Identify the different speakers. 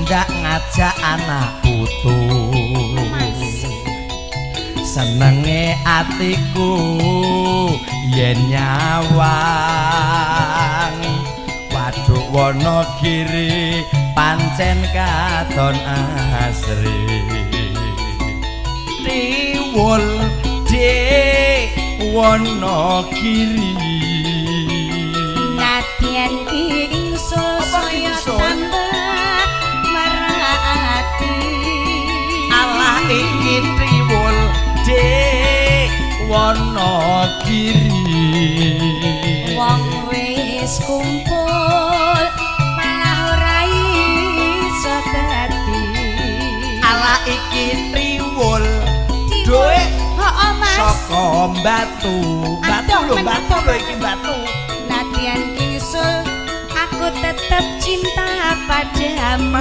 Speaker 1: Tindak ngajak anak putu.
Speaker 2: Mas.
Speaker 1: Senenge atiku yen nyawang Waduk Wonogiri pancen katon asri. Tiwul Dik Wonogiri.
Speaker 2: Nadyan kingsul
Speaker 1: Apa
Speaker 2: saya
Speaker 1: kingsul?
Speaker 2: Tambah merati.
Speaker 1: Alah, iki tiwul Dik Wonogiri.
Speaker 2: Wong wis kumpul malah ora iso dadi.
Speaker 1: Alah, iki tiwul
Speaker 2: Tiwul.
Speaker 1: Duwe
Speaker 2: Heeh, Mas.
Speaker 1: Saka Batu. Batu
Speaker 2: Aduh,
Speaker 1: lho,
Speaker 2: men
Speaker 1: Batu
Speaker 2: aduh
Speaker 1: lho, iki Batu.
Speaker 2: Nadyan kingsul, aku tetep cinta padamu.